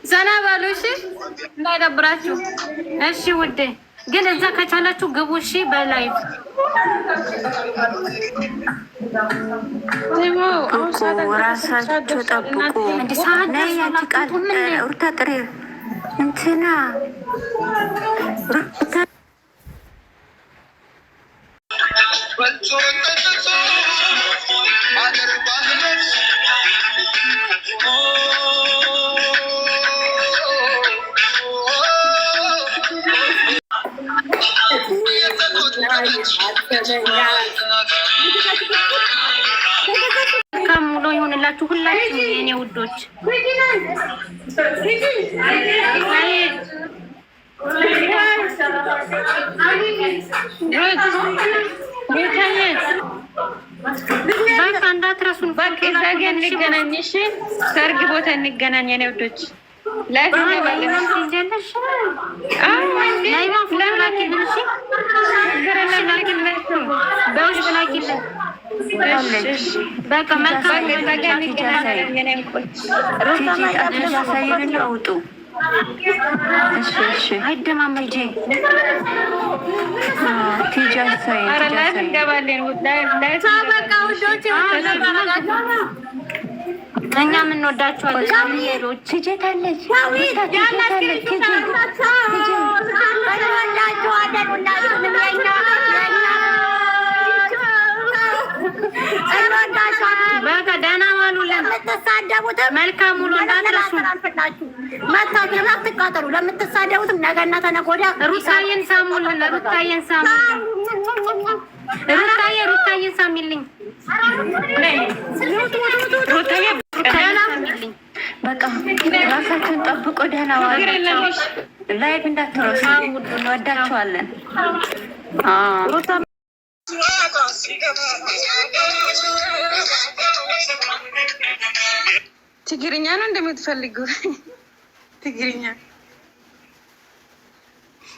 ዘና በሉ እሺ፣ እንዳይደብራችሁ። እሺ ውዴ፣ ግን እዛ ከቻላችሁ ግቡ። እሺ በ live ራሳቸው ጠብቁ። ነይ አንቺ ቃል ሩታ ጥሪ እንትና ሩታ መልካም ውሎ ይሆንላችሁ ሁላችሁ የኔ ውዶች። በቃ እንዳትረሱን። በቃ እዛ ጋ እንገናኝ። እሺ ሰርግ ቦታ እንገናኝ የኔ ውዶች። Live እንገባለን። በውስጥ ላኪልን። በቃ መልካም ያሳይንና ውጡ። እሺ እሺ፣ አይደማመጥ ቲጂ አሳይን። ኧረ live እንገባለን። በቃ ውዶች እኛ የምንወዳቸዋለን። ቲጂ ታለች። በቃ ደህና ዋሉልን። መልካም ውሎ እንዳትረሱ። መታችሁ አትቃጠሉ። ለምትሳደቡትም ነገና ተነገ ወዲያ ሩታዬን ሳሙልን። ሩታዬን ሳሙልን። ሩታዬ ሩታዬን ሳሚልኝ። ሩታዬ ሳሚልኝ። በቃ ራሳችሁን ጠብቆ ደህና ዋሉ። Live እንዳትረሱ። እንወዳችኋለን። ትግርኛ ነው እንደምትፈልጉ ትግርኛ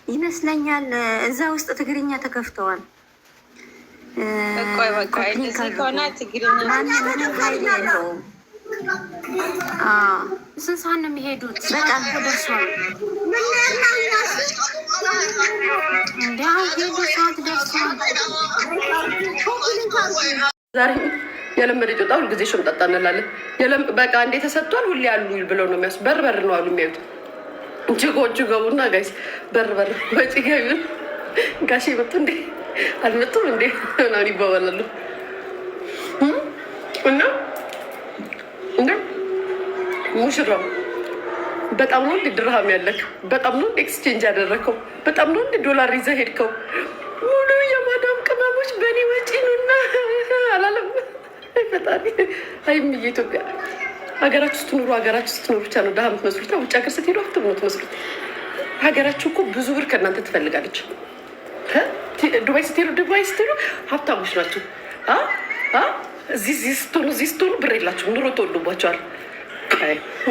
ይመስለኛል። እዛ ውስጥ ትግርኛ ተከፍተዋል። ቆይ በቃ እንደዚህ ከሆነ ትግርኛ ማንም ኃይል የለውም። ስንት ሰዓት ነው የሚሄዱት? በጣም ደርሷል። እንደ ሄዱ ሰዓት ደርሷል። ዛሬ የለመደ ጮጣ ሁልጊዜ ሾምጣጣ እንላለን። በቃ እንዴ ተሰጥቷል ሁሌ ያሉ ብለው ነው የሚያስ በር በር ነው አሉ የሚያዩት። ጅጎቹ ገቡና guys በር በር ወጪ ገቢውን ጋሼ መጡ እንዴ አልመጡም እንዴ ምናምን ይባባላሉ። እና እንደ ሙሽራው በጣም ነው እንዴ ድርሃም ያለክ፣ በጣም ነው እንዴ exchange ያደረግከው፣ በጣም ነው እንዴ ዶላር ይዘህ ሄድከው። ሙሉ የማዳም ቅመሞች በእኔ ወጪ ነውና አላለም። አይ ፈጣሪ፣ አይ እምዬ ኢትዮጵያ፣ ሀገራችሁ ስትኖሩ ሀገራችሁ ስትኖሩ ብቻ ነው ድሀ የምትመስሉት። ውጭ ሀገር ስትሄዱ ሀብታም ነው የምትመስሉት። ሀገራችሁ እኮ ብዙ ብር ከእናንተ ትፈልጋለች። ዱባይ ስትሄዱ ሀብታሞች ናቸው። እዚህ ስትሆኑ ብር የላችሁም። ኑሮ ተወዶባቸዋል።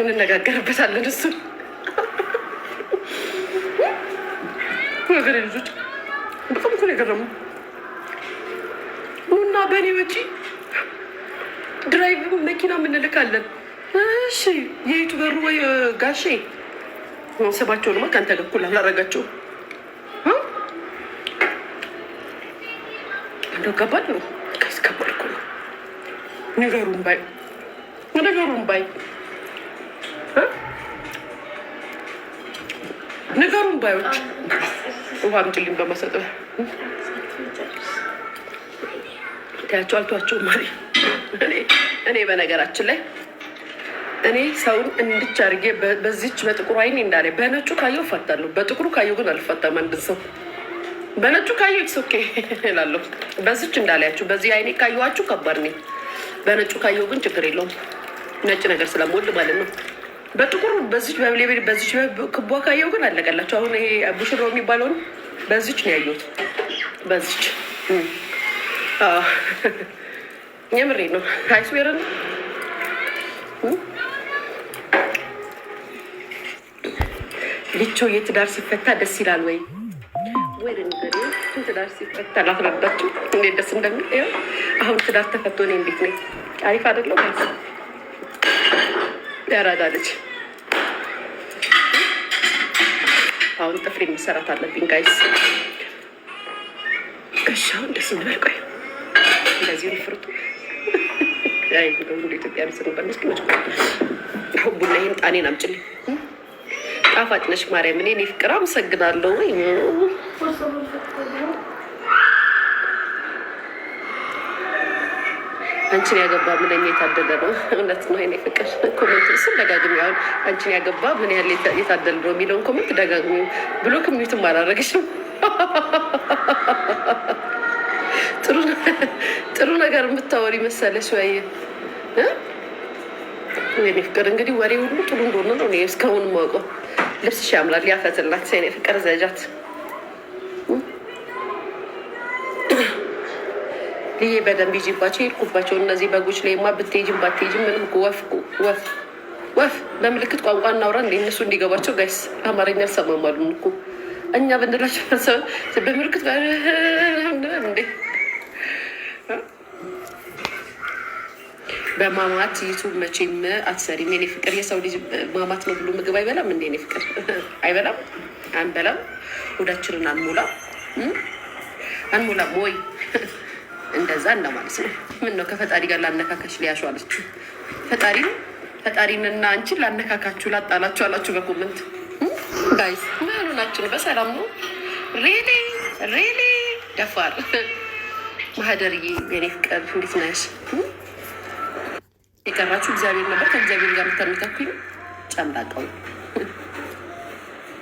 እንነጋገርበታለን እሱን። ሀገሬ ልጆች በጣም እኮ ነው የገረመው። ኑና በእኔ ወጪ drive መኪና የምንልካለን። እሺ የ YouTuber ኡ ወይ ጋሼ ስማቸውንማ ከአንተ ጋር እኩል አላረጋቸውም። እንደው ከባድ ነው guys፣ ከባድ እኮ ነው። ንገሩን ባይ ንገሩን ባይ ንገሩን ባዮች ውሃ አምጪልኝ በማሰጠ ታያቸው አልቷቸውም። ማሪ እኔ በነገራችን ላይ እኔ ሰውን እንድች አድርጌ በዚች በጥቁሩ አይኔ እንዳለ በነጩ ካየው እፋታለሁ። በጥቁሩ ካየው ግን አልፋታም። አንድን ሰው በነጩ ካየው it's okay እላለሁ። በዚች እንዳላያችሁ በዚህ አይኔ ካየኋችሁ ከባድ ነኝ። በነጩ ካየው ግን ችግር የለውም። ነጭ ነገር ስለምወድ ማለት ነው። በጥቁሩ በዚች በሌቤ በዚች ክቧ ካየው ግን አለቀላቸው። አሁን ይሄ ቡሽራው የሚባለውን በዚች ነው ያየሁት። በዚች የምሬ ነው። I swear ን ልቾ የትዳር ሲፈታ ደስ ይላል ወይ? ወይ ትዳር ሲፈታ ላስረዳችሁ እንዴት ደስ እንደሚል። ይኸው አሁን ትዳር ተፈቶ እኔ እንዴት ነኝ? አሪፍ አይደለም? ያራዳ ልጅ አሁን ጥፍሬ መሰራት አለብኝ guys። እሺ አሁን ደስ እንበል። ቆይ እንደዚህ ፍርቱ እንደ ኢትዮጵያ ስንባል ምስኪኖች። አሁን ቡና ይህን ጣኔን አምጪልኝ። ጣፋጭ ነሽ ማርያም። እኔ ፍቅር አመሰግናለሁ። አንቺን ያገባ ምንኛ የታደለ ነው። እውነት ነው የኔ ፍቅር። Comment እሱን ደጋግሚ። አሁን አንቺን ያገባ ምን ያህል የታደለ ነው የሚለውን comment ደጋግሚ። Block mute ም አላረግሽም። ጥሩ ነገር የምታወሪ መሰለሽ ወይ? የኔ ፍቅር እንግዲህ ወሬ ሁሉ ጥሩ እንደሆነ ነው እኔ እስካሁን የማውቀው። ልብስሽ ያምራል። ያፈትላት የኔ ፍቅር ዘጃት ልዬ በደንብ ይዤባቸው የሄድኩባቸው እነዚህ በጎች ላይማ ብትሄጂም ባትሄጂም ምንም ወፍ ወፍ ወፍ በምልክት ቋንቋ እናውራ እንደ እነሱ እንዲገባቸው። Guys አማርኛ አልሰማም አሉን እኮ እኛ ብንላቸው በምልክት እንዴ። በማማት YouTube መቼም አትሰሪም የኔ ፍቅር። የሰው ልጅ ማማት ነው ብሎ ምግብ አይበላም እንዴ? የኔ ፍቅር አይበላም፣ አንበላም፣ ሆዳችንን አንሞላ አንሞላም ወይ? እንደዛ እንደማለት ነው። ምን ነው ከፈጣሪ ጋር ላነካካሽ ሊያሹ አለችው። ፈጣሪን ፈጣሪንና አንቺን ላነካካችሁ ላጣላችሁ አላችሁ በ comment guys። ምን ሆናችሁ ነው? በሰላም ነው? Really really ደፋር ማህደርዬ፣ የኔ ፍቅር እንዴት ነሽ? የቀራችሁ እግዚአብሔር ነበር። ከእግዚአብሔር ጋር የምታነካኩኝ ጨምላቀው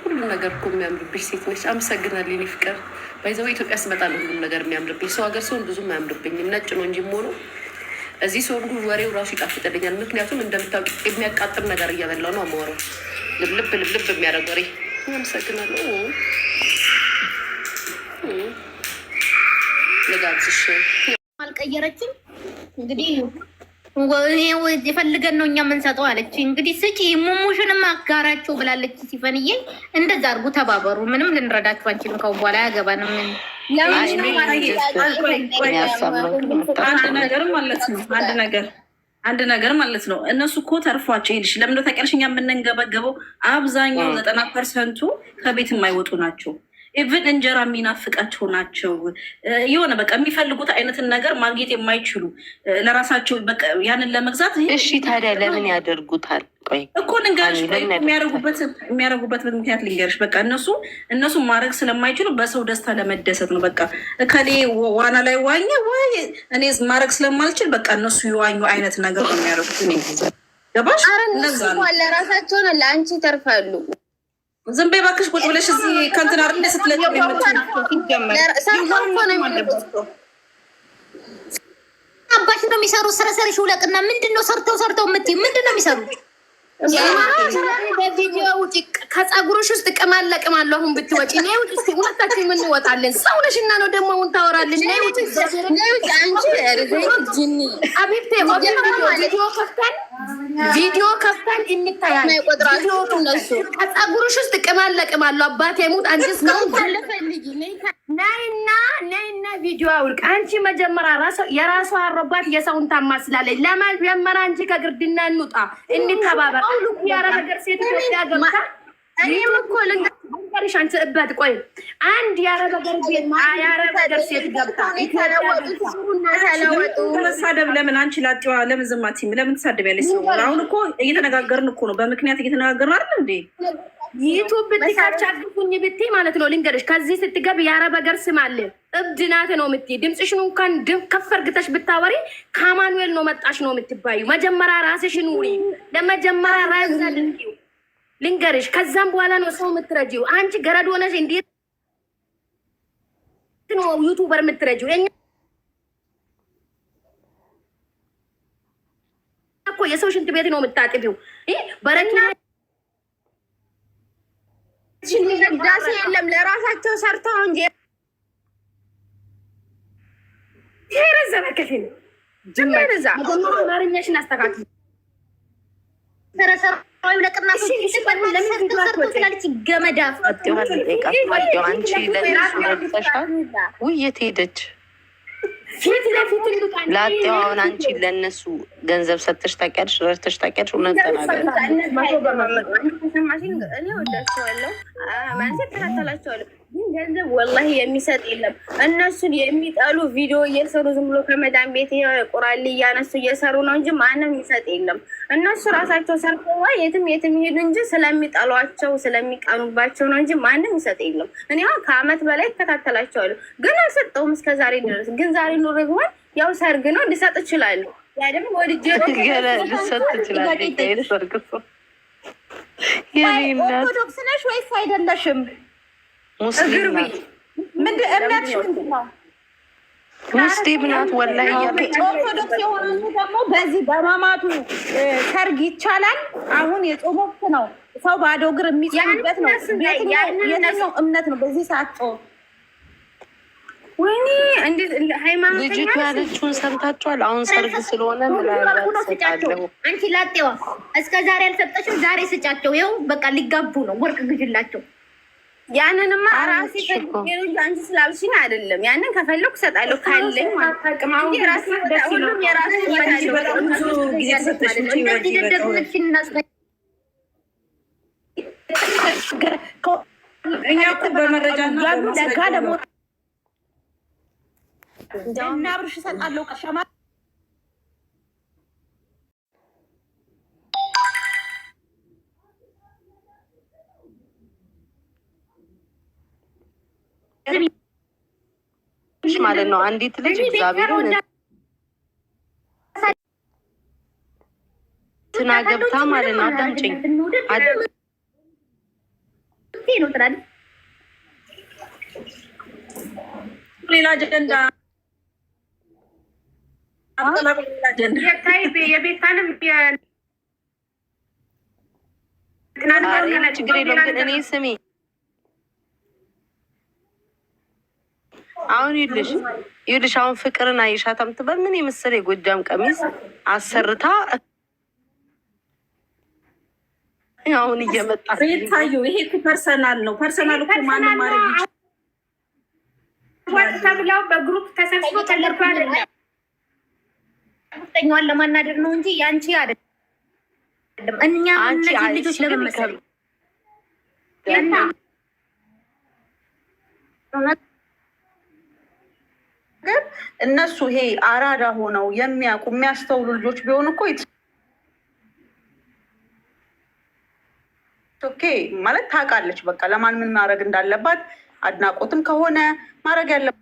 ሁሉም ነገር እኮ የሚያምርብሽ ሴት ነሽ። አመሰግናለሁ የኔ ፍቅር። By the way ኢትዮጵያ ስመጣ ነው ሁሉም ነገር የሚያምርብኝ። ሰው ሀገር ሲሆን ብዙም አያምርብኝም። ነጭ ነው እንጂ የምሆነው እዚህ ሰው ግን ወሬው ራሱ ይጣፍጥልኛል። ምክንያቱም እንደምታውቂ የሚያቃጥል ነገር እየበላው ነው የማወራው። ልብልብ ልብልብ የሚያደርግ ወሬ። አመሰግናለሁ። ልጋብዝሽ። አልቀየረችም እንግዲህ የፈልገን ነው እኛ የምንሰጠው አለች። እንግዲህ ስጪ ሙሙሽንም አጋራቸው ብላለች ሲፈንዬ። እንደዛ አድርጉ፣ ተባበሩ። ምንም ልንረዳችሁ አንችልም። ከአሁን በኋላ አያገባንም። አንድ ነገር ማለት ነው። አንድ ነገር ማለት ነው። እነሱ እኮ ተርፏቸው ይልሽ ለምን እንደው ታውቂያለሽ? እኛ የምንንገበገበው አብዛኛው 90% ኡ ከቤት የማይወጡ ናቸው። Even እንጀራ የሚናፍቃቸው ናቸው። የሆነ በቃ የሚፈልጉት አይነትን ነገር ማግኘት የማይችሉ ለራሳቸው በቃ ያንን ለመግዛት። እሺ ታዲያ ለምን ያደርጉታል? ቆይ እኮ ልንገርሽ፣ ቆይ የሚያደርጉበት ምክንያት ልንገርሽ። በቃ እነሱ ማድረግ ስለማይችሉ በሰው ደስታ ለመደሰት ነው። በቃ እከሌ ዋና ላይ ዋኘ ወይ እኔ ማድረግ ስለማልችል በቃ እነሱ የዋኙ አይነት ነገር ነው የሚያደርጉት። ገባሽ? ኧረ እነሱ ለራሳቸው ነው፣ ለአንቺ ይተርፋሉ። ዝም በይ እባክሽ። ቁጭ ብለሽ እዚህ ከእንትን አይደል እንደ ስትለቅም የምትይው። ሰርተው እኮ ነው የሚሉት። አባሽ ነው የሚሰሩት። ስረ ሰርሽ ውለቅና ምንድን ነው ሰርተው ሰርተው የምትይው? ምንድን ነው የሚሰሩት? በቪዲዮ ውጪ፣ ከፀጉርሽ ውስጥ ቅማል ለቅማለሁ። አሁን ብትወጪ ነይ ውጪ እስኪ ሁለታችን እንወጣለን። ሰው ነሽ እና ነው ደግሞ አሁን ታወራለሽ። ነይ ውጪ፣ ነይ ውጪ። አንቺ ጅኒ አቢብቴ ቪዲዮ ከፍተን እንታያለን። ከፀጉርሽ ውስጥ ቅማል ለቅማለሁ። አባቴ ሙት አንቺ እስካሁን ነይና ነይና ቪዲዮ አውልቅ። አንቺ መጀመሪያ የራሷ አሮባት የሰውን ታማስላለች። ለመጀመሪያ አንቺ ከግርድና እንውጣ፣ እንተባበር። ያረ ነገር ሴት ኢትዮጵያ ገብታ እኔም እኮ ልንገርሽ፣ አንቺ እበት ቆይ፣ አንድ የአረብ ሀገር ቤት የአረብ ሀገር ሴት ገብታ መሳደብ ለምን አንቺ ላጤዋ ለምን ዝም አትይም? ለምን ትሳደቢያለሽ? ሰው አሁን እኮ እየተነጋገርን እኮ ነው፣ በምክንያት እየተነጋገርን አይደል እንዴ? YouTube ብትከፍች አግዙኝ ብትይ ማለት ነው። ልንገርሽ፣ ከዚህ ስትገብ የአረብ ሀገር ስም አለ እብድ ናት ነው የምትይ። ድምፅሽን እንኳን ከፍ አድርግተሽ ብታወሪ ከአማኑኤል ነው መጣሽ ነው የምትባዩ። መጀመሪያ ራስሽን ውሪ። ለመጀመሪያ ራስ አድርጊው ልንገርሽ። ከዛም በኋላ ነው ሰው የምትረጂው። አንቺ ገረድ ሆነሽ እንዴት ነው YouTuber የምትረጂው? የኛ እኮ የሰው ሽንት ቤት ነው የምታጥቢው። በረኪና ህዳሴ የለም ለራሳቸው ሰርተው እንጂ ረዘበከሽን አማርኛሽን አስተካክል። ሰርቶ ትላለች። ገመዳ ላጤዋን ልጠይቃት። ላጤዋ አንቺ ለእነሱ ረድተሻል? ውይ የት ሄደች ፊት ለፊት እንውጣ። ላጤዋ? አሁን አንቺ ለእነሱ ገንዘብ ሰጥተሽ ታውቂያለሽ? ረድተሽ ታውቂያለሽ? እውነት ተናገሪ። ተሰማሽኝ? እኔ ወዳቸዋለሁ ማለት እከታተላቸዋለሁ፣ ግን ገንዘብ ወላሂ የሚሰጥ የለም። እነሱን የሚጠሉ ቪዲዮ እየሰሩ ዝም ብሎ ከመዳን ቤት ቁራል እያነሱ እየሰሩ ነው እንጂ ማንም የሚሰጥ የለም። እነሱ ራሳቸው ሰርተው የትም የትም ይሄዱ እንጂ ስለሚጠሏቸው ስለሚቀኑባቸው ነው እንጂ ማንም ይሰጥ የለም። እኔ አሁን ከአመት በላይ እከታተላቸዋለሁ፣ ግን አልሰጠውም እስከ ዛሬ ድረስ። ግን ዛሬ ኑሮ ቢሆን ያው ሰርግ ነው ልሰጥ እችላለሁ። ያ ደግሞ ወድጄ ነው። ገና ልሰጥ ትችላለች። ሰርግ ሰው የኔ እናት። ኦርቶዶክስ ነሽ ወይስ አይደለሽም? ሙስሊም ናት። ምንድን እምነትሽ ምንድን ነው? ሙስሊም ናት ወላሂ እያለች። ኦርቶዶክስ የሆኑ ደግሞ በዚህ በማማቱ ሰርግ ይቻላል። አሁን የጾም ወቅት ነው። ሰው ባዶ እግር የሚጾምበት ነው። የትኛው እምነት ነው በዚህ ሰዓት ጾም? ወይኔ እንዴት ሃይማኖተኛ ልጅቱ ያለችውን ሰምታችኋል? አሁን ሰርግ ስለሆነ ምናልባት ስጫቸው። እሰጣለሁ። አንቺ ላጤዋ እስከ ዛሬ አልሰጠሽም፣ ዛሬ ስጫቸው። ይኸው በቃ ሊጋቡ ነው። ወርቅ ግዥላቸው። ያንንማ አለች ራሴ እኮ። ፈልጌ ነው እንጂ አንቺ ስላልሽኝ አይደለም። ያንን ከፈለኩ እሰጣለሁ ካለኝ ማለት ነው እንጂ የራሱ ሁሉም የራሱ ህይወት አለው። በጣም ብዙ ጊዜ ተሰጠሽ። እንደዚህ ደደብነትሽን እናስረ እኛ እኮ በመረጃና በማስረጃ ነው። እና አብርሽ እሰጣለሁ ሸማ ማለት ነው። አንዲት ልጅ እግዚአብሔርን እንትና ገብታ ማለት ነው። አዳምጪኝ። ነው ትላለች። ሌላ አጀንዳ አጠላቅሎ ሌላ አጀንዳ። የቤታንም ችግር የለውም ግን እኔ ስሚ አሁን ይኸውልሽ አሁን ፍቅርን አይሻታም ትበል ምን የመሰለ የጎጃም ቀሚስ አሰርታ አሁን እየመጣ ቤታዩ ይሄ እኮ personal ነው። Personal እኮ ማንም ማድረግ ይችላል። ወጥ ተብለው በ group ተሰብስቦ ተለርቶ አይደለም። ኛዋን ለማናደር ነው እንጂ ያንቺ አይደለም። እኛ አንቺ እነዚህ ልጆች አንቺ ግን ለምን መሰለኝ ይከብዳል። ግን እነሱ ይሄ አራዳ ሆነው የሚያውቁ የሚያስተውሉ ልጆች ቢሆኑ እኮ okay ማለት ታውቃለች። በቃ ለማን ምን ማድረግ እንዳለባት አድናቆትም ከሆነ ማድረግ ያለባትን